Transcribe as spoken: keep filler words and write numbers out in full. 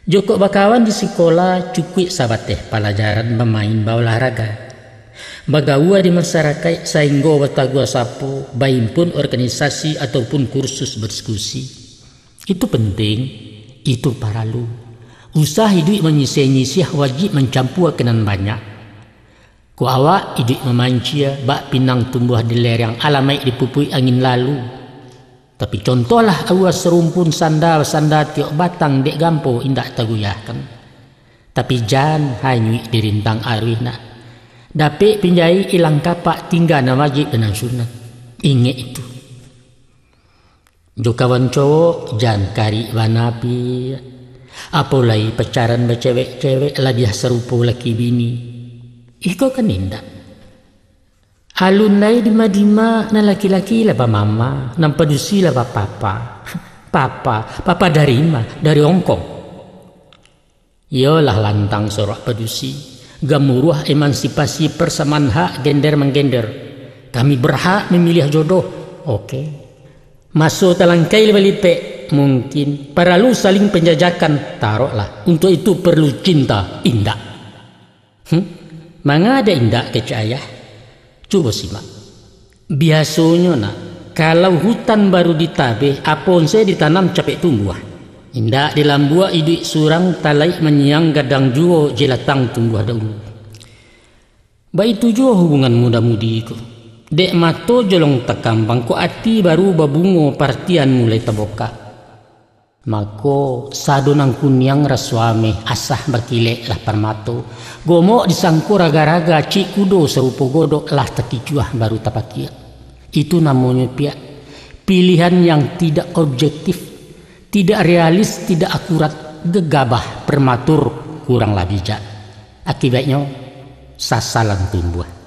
Jokok bakawan di sikola cukuik sabateh palajaran bamain baolahraga, bagaua di masarakaik sainggo batagua sapo, baimpun organisasi ataupun kursus badiskusi. Itu penting, itu paralu. Usah iduik manyisiah-nyisiah wajib mancampua ka nan banyak. Kok awak iduik mamancia, bak pinang tumbuah di lereng alamaik dipupuik angin lalu. Tapi contohlah aua sarumpun sanda basanda tiok batang dek gampo indak tagoyahkan. Tapi jan hanyuik dirintang aruih nak. Dapek pinjai ilang kapak tingga nan wajib dan nan sunat. Ingek itu. Jo kawan cowok jan karik bana piak. Apo lai pacaran bacewek-cewek labiah sarupo laki bini. Iko kan indak. Alun lai dima-dima, nan laki-laki lah bamama, nan padusi lah bapapa. Papa, papa dari ma? Dari Hongkong. Iyolah lantang sorak padusi, gamuruah emansipasi persamaan hak gender manggender. Kami berhak memilih jodoh. Oke. Maso talangkai balipek, mungkin. Paralu saling penjajakan, taroklah. Untuk itu perlu cinta, indak. Hmm? Manga ado indak kecek ayah? Cubo simak. Biasonyo nak, kalau hutan baru ditabeh, apo onsai ditanam capek tumbuah. Indak dilambuak iduik surang, talaik manyiang gadang juo, jelatang tumbuah daulu. Baitu juo hubungan muda-mudi ko. Dek mato jolong takambang, kok ati baru babungo, partian mulai tabokak. Mako, sado nan kuniang raso ameh, asah bakilek lah parmato. Gomok disangko raga-raga, cik kudo sarupo godok, lah takicuah baru tapakiak. Itu namonyo piak, pilihan yang tidak objektif, tidak realis, tidak akurat, gegabah, prematur, kurang lah bijak. Akibatnyo, sasalan tumbuah.